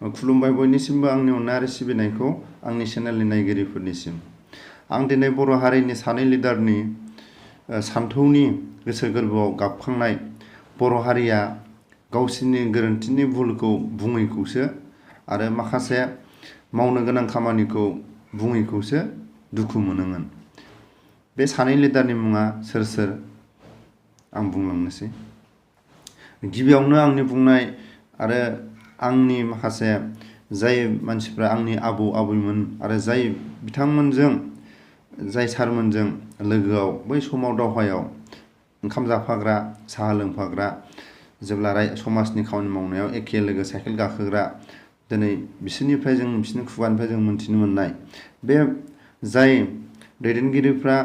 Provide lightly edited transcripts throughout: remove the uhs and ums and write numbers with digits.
खुलुमबाय बयनिसिमबो आंनि अननाय आरो सिबिनायखौ आंनि चेनेलनि नायगिरिफोरनिसिम। आं दिनै बर' हारिनि सानै लिडारनि सान्थौनि गोसो गोरबोआव गाबखांनाय बर' हारिया गावसिनि गोरोन्थिनि भुलखौ बुङैखौसो आरो माखासे मावनो गोनां खामानिखौ बुङैखौसो दुखु मोनोमोन। बे सानै लिडारनि मुङा सोर सोर आं बुंलांनोसै। गिबियावनो आंनि बुंनाय आरो आंनि माखासे जाय मानसिफ्रा आंनि आबौ आबैमोन आरो जाय बिथांमोनजों जाय सारमोनजों लोगोआव बै समाव दावहायाव ओंखाम जाफाग्रा साहा लोंफाग्रा जेब्ला समाजनि खामानि मावनायाव एखे लोगो साइकेल गाखोग्रा दिनै बिसोरनि खुगानिफ्राय जों मोनथिनो मोननाय बे जाय दैदेनगिरिफ्रा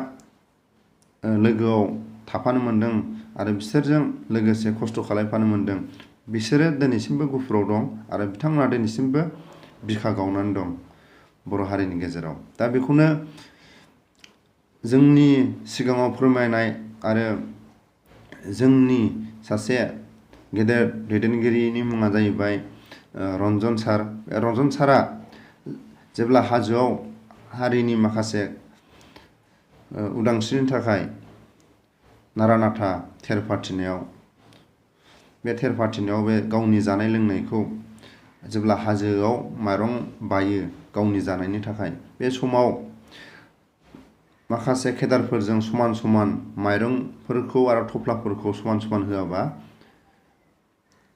लोगोआव थाफानो मोनदों आरो बिसोरजों लोगोसे खस्थ' खालामफानो मोनदों बिसोरो दिनैसिमबो गुफुराव दं आरो बिथांमोना दिनैसिमबो बिखा गावनानै दं बर' हारिनि गेजेराव। दा बेखौनो जोंनि सिगाङाव फोरमायनाय आरो जोंनि सासे गेदेर दैदेनगिरिनि मुङा जाहैबाय रन्जन सार। रन्जन सारा जेब्ला हाजोआव हारिनि माखासे उदांस्रिनि थाखाय नारा नाथा थेर फाथिनायाव बे गावनि जानाय लोंनायखौ जेब्ला हाजोआव माइरं बायो गावनि जानायनि थाखाय बे समाव माखासे केदारफोरजों समान समान माइरंफोरखौ आरो थफ्लाफोरखौ समान समान होआबा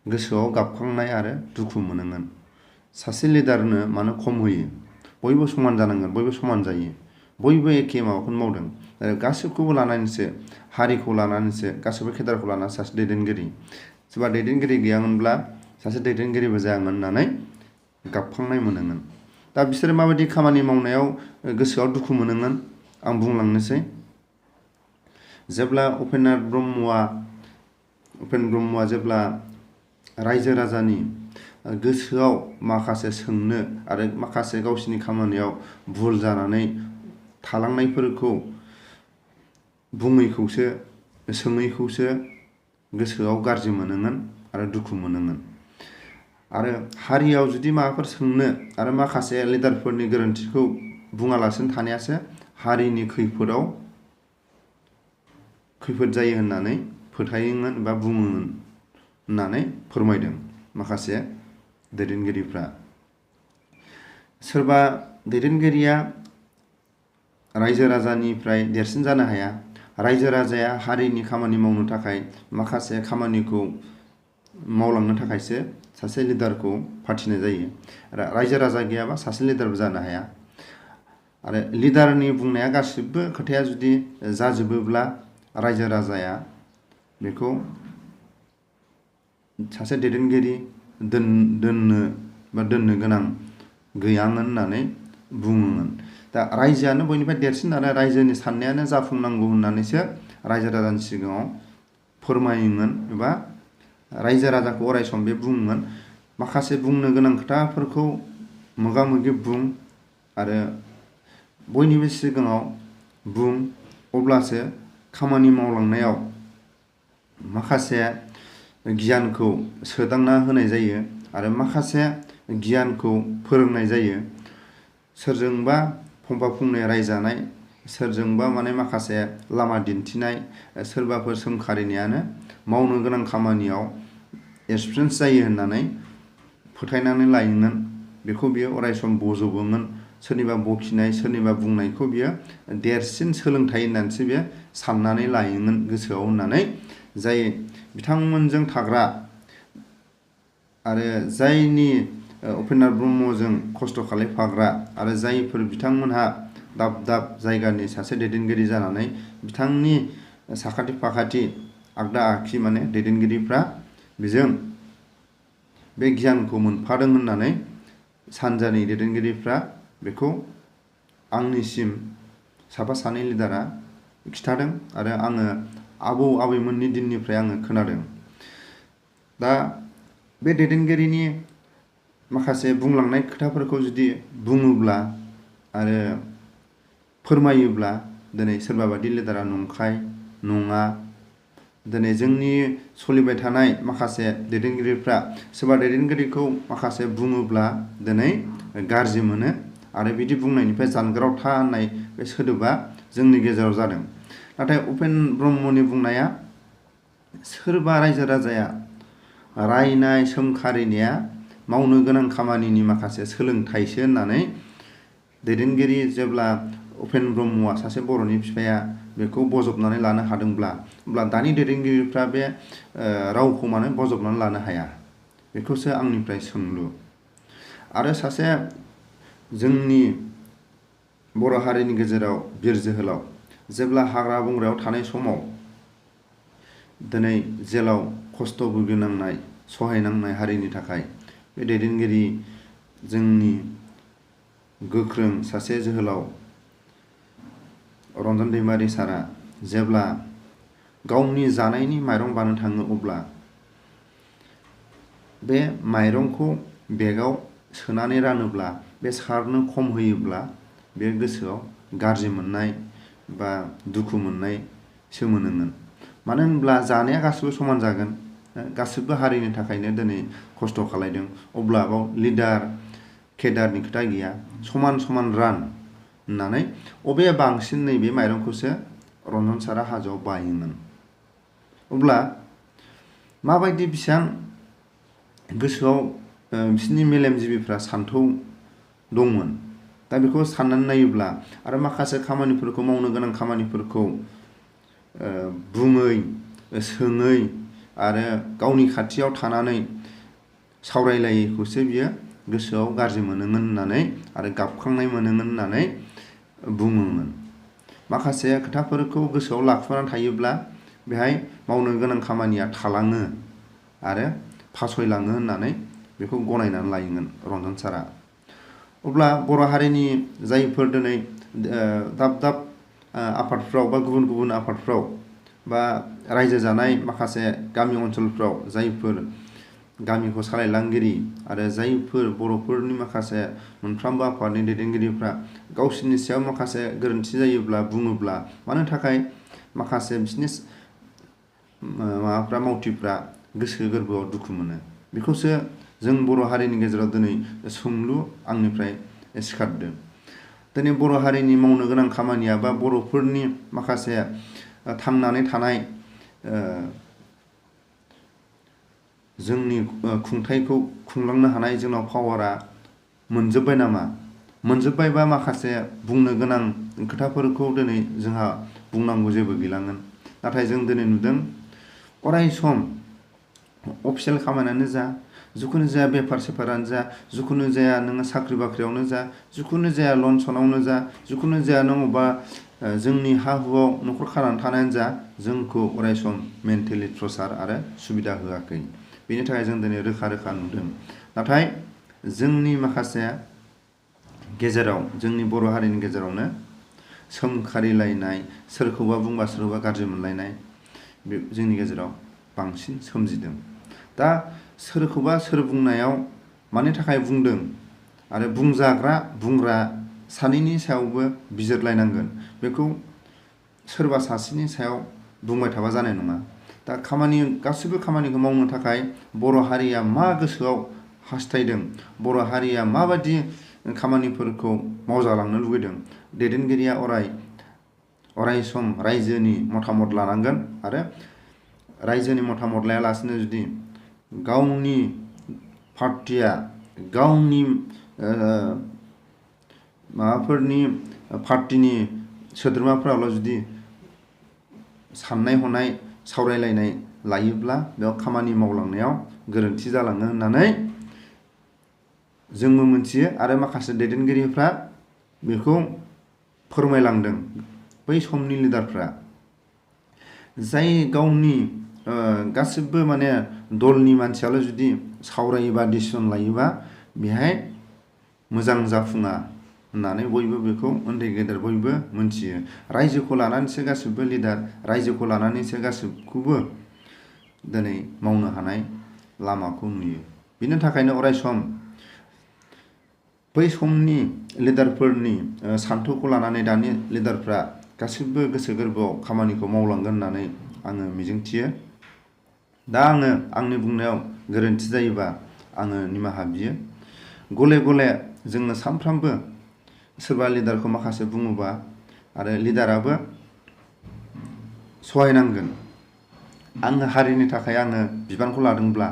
गोसोआव गाबखांनाय आरो दुखु मोनोमोन। सासे लिडारनो मानो खम होयो? बयबो समान जानांगोन, बयबो समान जायो, बयबो एखे माबाखौनो मावदों। गासैखौबो लानानैसो हारिखौ लानानैसो गासैबो केदारखौ लानानै सासे दैदेनगिरि सोरबा दैदेनगिरि गैयामोनब्ला सासे दैदेनगिरिबो जायामोन होननानै गाबखांनाय मोनोमोन। दा बिसोरो माबायदि खामानि मावनायाव गोसोआव दुखु मोनोमोन आं बुंलांनोसै। जेब्ला उपेन्द्र ब्रह्मआ जेब्ला रायजो राजानि गोसोआव माखासे सोंनो आरो माखासे गावसिनि खामानियाव भुल जानानै थालांनायफोरखौ बुङैखौसो सोङैखौसो गोसोआव गाज्रि मोनोमोन आरो दुखु मोनोमोन। आरो हारियाव जुदि माबाफोर सोंनो आरो माखासे लिडारफोरनि गोरोन्थिखौ बुङालासिनो थानायासो हारिनि खैफोद जायो होननानै फोथायोमोन बा बुङोमोन होननानै फोरमायदों माखासे दैदेनगिरिफ्रा। सोरबा दैदेनगिरिया रायजो राजानिफ्राय देरसिन जानो हाया। रायजो राजाया हारिनि खामानि मावनो थाखाय माखासे खामानिखौ मावलांनो थाखायसो सासे लिडारखौ फाथिनाय जायो। रायजो राजा गैयाबा सासे लिडारबो जानो हाया। आरो लिडारनि बुंनाया गासिबो खोथाया जुदि जाजोबोब्ला रायजो राजाया बेखौ सासे दैदेनगिरि दोननो गोनां गैयामोन होननानै बुङोमोन। दा रायजोआनो बयनिफ्राय देरसिन आरो रायजोनि साननायानो जाफुंनांगौ होननानैसो रायजो राजानि सिगाङाव फोरमायोमोन एबा रायजो राजाखौ अरायसम बे बुङोमोन। माखासे बुंनो गोनां खोथाफोरखौ मोगा मोगि बुं आरो बयनिबो सिगाङाव बुं, अब्लासो खामानि मावलांनायाव माखासे गियानखौ सोदांना होनाय जायो आरो माखासे गियानखौ फोरोंनाय जायो। सोरजोंबा फंफा फंनै रायजानाय, सोरजोंबा माखासे लामा दिन्थिनाय, सोरबाफोर सोंखारिनायानो मावनो गोनां खामानियाव एक्सपिरियेन्स जायो होननानै फोथायनानै लायोमोन। बेखौ बियो अरायसम बजबोमोन। सोरनिबा बखिनाय सोरनिबा बुंनायखौ बियो देरसिन सोलोंथाइ होननानैसो बियो साननानै लायोमोन गोसोआव होननानै जाय बिथांमोनजों थाग्रा आरो जायनि उपेन्द्र ब्रह्मजों खस्थ' खालामफाग्रा आरो जायफोर बिथांमोनहा दाब दाब जायगानि सासे दैदेनगिरि जानानै बिथांनि साखाथि फाखाथि आगदा आगखि दैदेनगिरिफ्रा बेजों बे गियानखौ मोनफादों होननानै सानजानि दैदेनगिरिफ्रा बेखौ आंनिसिम साफा सानै लिडारा खिथादों आरो आङो आबौ आबैमोननि दिननिफ्राय आङो खोनादों। दा बे दैदेनगिरिनि माखासे बुंलांनाय खोथाफोरखौ जुदि बुङोब्ला आरो फोरमायोब्ला दिनै सोरबा बादि लिडारा नंखाय नङा दिनै जोंनि सोलिबाय थानाय माखासे दैदेनगिरिफ्रा सोरबा दैदेनगिरिखौ माखासे बुङोब्ला दिनै गाज्रि मोनो आरो बिदि बुंनायनिफ्राय जानगाराव था होननाय बे सोदोबा जोंनि गेजेराव जादों। नाथाय उपेन ब्रह्मनि बुंनाया सोरबा रायजो राजाया रायनाय सोंखारिनाया मावनो गोनां खामानिनि माखासे सोलोंथाइसो होननानै दैदेनगिरि जेब्ला उपेन ब्रह्मआ सासे बर'नि बिफाया बेखौ बजबनानै लानो हादोंब्ला अब्ला दानि दैदेनगिरिफ्रा बे रावखौ मानो बजबनानै लानो हाया बेखौसो आंनिफ्राय सोंलु। आरो सासे जोंनि बर' हारिनि गेजेराव बिर जोहोलाव जेब्ला हाग्रा बंग्रायाव थानाय समाव दिनै जेलाव खस्थ' भुगिनांनाय सहायनांनाय हारिनि थाखाय बे दैदेनगिरि जोंनि गोख्रों सासे जोहोलाव रन्जन दैमारि सारा जेब्ला गावनि जानायनि माइरं बानो थाङो अब्ला बे माइरंखौ बेगाव सोनानै रानोब्ला बे सारनो खम होयोब्ला बे गोसोआव गाज्रि मोननाय बा दुखु मोननायसो मोनोमोन। मानो होनब्ला जानाया गासिबो समान जागोन, गासिबो हारिनि थाखायनो दिनै खस्थ' खालायदों, अब्ला बाव लिडार केडारनि खोथा गैया, समान समान रान होननानै अबे बांसिन नैबे माइरंखौसो रन्जन सारा हाजोआव बायोमोन। अब्ला माबायदि बेसेबां गोसोआव बिसोरनि मेलेमजिबिफ्रा सान्थौ दंमोन। दा बेखौ साननानै नायोब्ला आरो माखासे खामानिफोरखौ मावनो गोनां खामानिफोरखौ बुङै सोङै आरो गावनि खाथियाव थानानै सावरायलायैखौसो बियो गोसोआव गाज्रि मोनोमोन होननानै आरो गाबखांनाय मोनोमोन होननानै बुङोमोन। माखासे खोथाफोरखौ गोसोआव लाखुमानानै थायोब्ला बेहाय मावनो गोनां खामानिया थालाङो आरो फासयलाङो होननानै बेखौ गनायनानै लायोमोन रन्जन सारा। अब्ला बर' हारिनि जायफोर दिनै दाब दाब आफादफ्राव बा गुबुन गुबुन आफादफ्राव बा रायजो जानाय माखासे गामि ओनसोलफ्राव जायफोर गामिखौ सालायलांगिरि आरो जायफोर बर'फोरनि माखासे मोनफ्रोमबो आफादनि दैदेनगिरिफ्रा गावसोरनि सायाव माखासे गोरोन्थि जायोब्ला बुङोब्ला मानो थाखाय माखासे बिसोरनि माबाफ्रा मावथिफ्रा गोसो गोरबोआव दुखु मोनो, बेखौसो जों बर' हारिनि गेजेराव दिनै सोंलु आंनिफ्राय सिखारदों। दिनै बर' हारिनि मावनो गोनां खामानिया बा बर'फोरनि माखासे थांनानै थानाय जोंनि खुंथाइखौ खुंलांनो हानाय जोंनाव पावारा मोनजोब्बाय नामा? मोनजोब्बायबा माखासे बुंनो गोनां खोथाफोरखौ दिनै जोंहा बुंनांगौ जेबो गैलामोन। नाथाय जों दिनै नुदों अराय सम अफिसियेल खामानियानो जा, जिखुनु जाया बेफार सेफारानो जा, जिखुनु जाया नोङो साख्रि बाख्रियावनो जा, जिखुनु जाया लन सनावनो जा, जिखुनु जाया नों अबा जोंनि हा हुआव न'खर खानानै थानायानो जा, जोंखौ अराय सम मेन्टेलि टर्चार आरो सुबिदा होआखै। बेनि थाखाय जों दिनै रोखा रोखा नुदों। नाथाय जोंनि माखासे गेजेराव जोंनि बर' हारिनि गेजेरावनो सोंखारिलायनाय, सोरखौबा बुंबा सोरखौबा गाज्रि मोनलायनाय बे जोंनि गेजेराव बांसिन सोमजिदों। दा सोरखौबा सोर बुंनायाव मानि थाखाय बुंदों आरो बुंजाग्रा बुंग्रा सानैनि सायावबो बिजिरलायनांगोन। बेखौ सोरबा सासेनि सायाव बुंबाय थाबा जानाय नङा। दा गासिबो खामानिखौ मावनो थाखाय बर' हारिया मा गोसोआव हास्थायदों, बर' हारिया माबायदि खामानिफोरखौ मावजालांनो लुबैदों, दैदेनगिरिया अराय सम रायजोनि मतामत लानांगोन आरो रायजोनि मतामत लायालासिनो जुदि गावनि पार्टिया गावनि पार्टिनि सोद्रोमाफोराल' जुदि साननाय हनाय सावरायलायनाय लायोब्ला बेयाव खामानि मावलांनायाव गोरोन्थि जालाङो होननानै जोंबो मोनथियो आरो माखासे दैदेनगिरिफ्रा बेखौ फोरमायलांदों। बै समनि लिडारफ्रा जाय गावनि गासिबो माने दलनि मानसियाल' जुदि सावरायोबा डिसिसन लायोबा बेहाय मोजां जाफुङा होननानै बयबो बेखौ उन्दै गेदेर बयबो मोनथियो। रायजोखौ लानानैसो गासिबो लिडार, रायजोखौ लानानैसो गासिबखौबो दिनै मावनो हानाय लामाखौ नुयो। बिनि थाखायनो अराय सम बै समनि लिडारफोरनि सान्थौखौ लानानै दानि लिडारफ्रा गासिबो गोसो गोरबोआव खामानिखौ मावलांगोन होननानै आङो मिजिंथियो। दा आङो आंनि बुंनायाव गोरोन्थि जायोबा आङो निमाहा बियो। गले गले जोङो सानफ्रामबो सोरबा लिडारखौ माखासे बुङोबा आरो लिडाराबो सहायनांगोन। आङो हारिनि थाखाय आङो बिबानखौ लादोंब्ला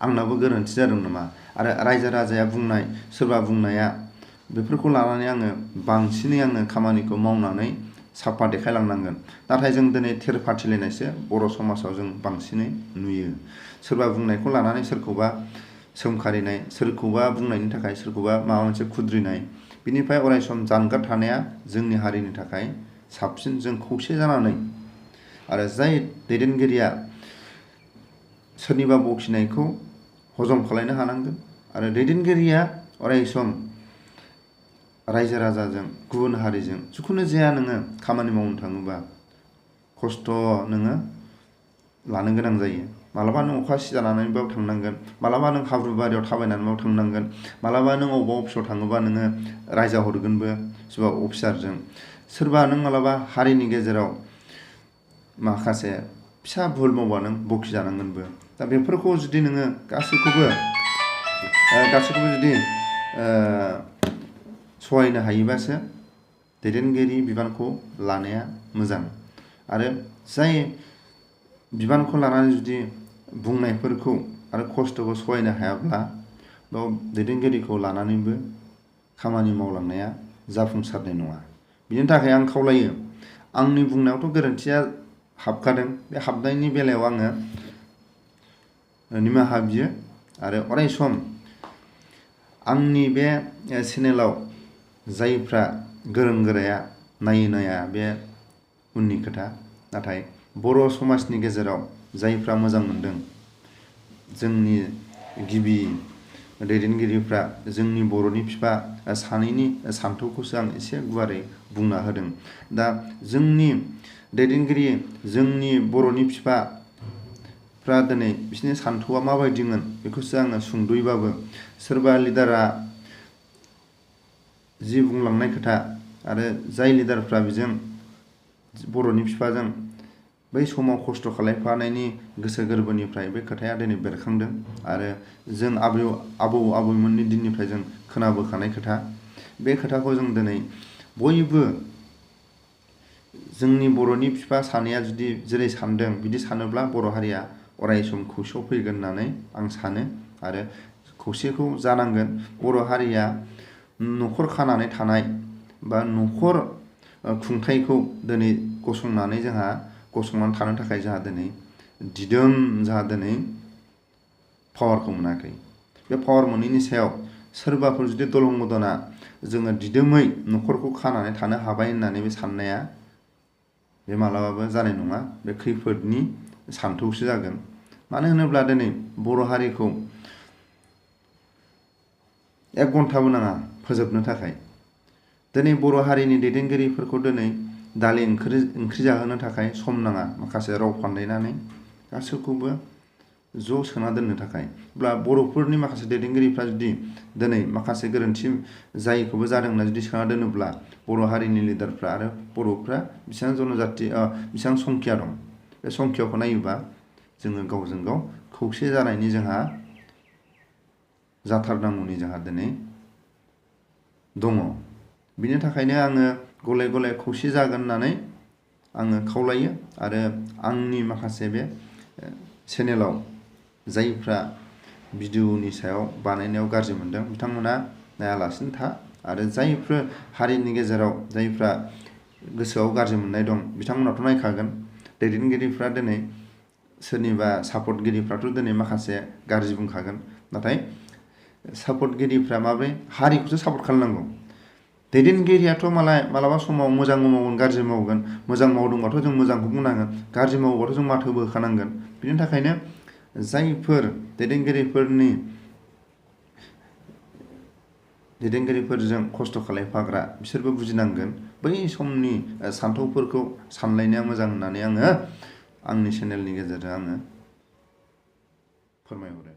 आंनाबो गोरोन्थि जादों नामा आरो रायजो राजाया बुंनाय सोरबा बुंनाया बेफोरखौ लानानै आङो बांसिनै आङो खामानिखौ मावनानै साफा देखायलांनांगोन। नाथाय जों दिनै थेर फाथिलायनायसो बर' समाजाव जों बांसिनै नुयो। सोरबा बुंनायखौ लानानै सोरखौबा सोमखारिनाय, सोरखौबा बुंनायनि थाखाय सोरखौबा माबा मोनसे खुद्रिनाय, बिनिफ्राय अरायसम जानगार थानाया जोंनि हारिनि थाखाय साबसिन। जों खौसे जानानै आरो जाय दैदेनगिरिया सोरनिबा बखिनायखौ हजम खालायनो हानांगोन आरो दैदेनगिरिया अरायसम रायजो राजाजों गुबुन हारिजों जिखुनु जाया नोङो खामानि मावनो थाङोबा खस्थ' नोङो लानो गोनां जायो। मालाबा नों अखा सिजानानैबाबो थांनांगोन, मालाबा नों हाब्रु बारियाव थाबायनानैबाबो थांनांगोन, मालाबा नों अबेबा अफिसाव थाङोबा नोङो रायजाहरगोनबो सोरबा अफिसारजों, सोरबा नों मालाबा हारिनि गेजेराव माखासे फिसा भुल मावबा नों बखिजानांगोनबो। दा बेफोरखौ जुदि नोङो गासैखौबो जुदि सहायनो हायोबासो दैदेनगिरि बिबानखौ लानाया मोजां। आरो जाय बिबानखौ लानानै जुदि बुंनायफोरखौ आरो खस्थ'खौ सहायनो हायाब्ला बेयाव दैदेनगिरिखौ लानानैबो खामानि मावलांनाया जाफुंसारनाय नङा। बिनि थाखाय आं खावलायो, आंनि बुंनायावथ' गोरोन्थिया हाबखादों, बे हाबनायनि बेलायाव आङो निमाहा बियो आरो अरायसम आंनि बे चेनेलाव जायफ्रा गोरों गोराया नायो नाया बे उननि खोथा, नाथाय बर' समाजनि गेजेराव जायफ्रा मोजां मोनदों, जोंनि गिबि दैदेनगिरिफ्रा जोंनि बर'नि बिफा सानैनि सान्थौखौसो आं एसे गुवारै बुंना होदों। दा जोंनि दैदेनगिरि, जोंनि बर'नि बिफाफ्रा दिनै बिसोरनि सान्थौआ माबायदिमोन बेखौसो आङो सुंद'यैबाबो, सोरबा लिडारा जि बुंलांनाय खोथा आरो जाय लिडारफ्रा बेजों बर'नि बिफाजों बै समाव खस्थ' खालायफानायनि गोसो गोरबोनिफ्राय बे खोथाया दिनै बेरखांदों आरो जों आबौ आबैमोननि दिननिफ्राय जों खोनाबोखानाय खोथा। बे खोथाखौ जों दिनै बयबो जोंनि बर'नि बिफा सानैया जुदि जेरै सानदों बिदि सानोब्ला बर' हारिया अरायसम खौसेयाव फैगोन होननानै आं सानो आरो खौसेखौ जानांगोन। बर' हारिया न'खर खानानै थानाय बा न'खर खुंथायखौ दिनै गसंनानै थानो थाखाय जोंहा दिनै दिदोम दिनै पावारखौ मोनाखै। बे पावार मोनैनि सायाव सोरबाफोर जुदि दलं गदना जोङो दिदोमै न'खरखौ खानानै थानो हाबाय होननानै बे साननाया बे मालाबाबो जानाय नङा। बे खैफोदनि सान्थौसो जागोन। मानो होनोब्ला दिनै बर' हारिखौ 1 घन्टाबो नाङा फोजोबनो थाखाय। दिनै बर' हारिनि दैदेनगिरिफोरखौ दिनै दालि ओंख्रि जाहोनो थाखाय सम नाङा, माखासे राव फान्दायनानै गासैखौबो ज' सोना दोननो थाखाय। अब्ला बर'फोरनि माखासे दैदेनगिरिफ्रा जुदि दिनै माखासे गोरोन्थि जायैखौबो जादों होनना जुदि सोना दोनोब्ला बर' हारिनि लिडारफ्रा आरो बर'फ्रा बेसेबां जनजाति बेसेबां संख्या दं, बे संख्याखौ नायोबा जोङो गावजों गाव खौसे जानायनि जोंहा जाथारनांगौनि जोंहा दिनै दङ। बिनि थाखायनो आङो गले गले खौसे जागोन होननानै आङो खावलायो आरो आंनि माखासे बे चेनेलाव जायफ्रा भिडिअनि सायाव बानायनायाव गाज्रि मोनदों बिथांमोना नायालासिनो था आरो जायफोर हारिनि गेजेराव जायफ्रा गोसोआव गाज्रि मोननाय दं बिथांमोनाथ' नायखागोन। दैदेनगिरिफ्रा दिनै सोरनिबा सापर्टगिरिफ्राथ' दिनै माखासे गाज्रि बुंखागोन, नाथाय सापर्टगिरिफ्रा माब्रै हारिखौसो सापर्ट खालामनांगौ। दैदेनगिरियाथ' मालाबा समाव मोजांबो मावगोन, गाज्रि मावगोन। मोजां मावदोंबाथ' जों मोजांखौ बुंनांगोन, गाज्रि मावोबाथ' जों माथोबो होखानांगोन। बिनि थाखायनो जायफोर दैदेनगिरिफोरजों खस्थ' खालायफाग्रा बिसोरबो बुजिनांगोन। बै समनि सान्थौफोरखौ सानलायनाया मोजां होननानै आङो आंनि चेनेलनि गेजेरजों आङो फोरमायहरो।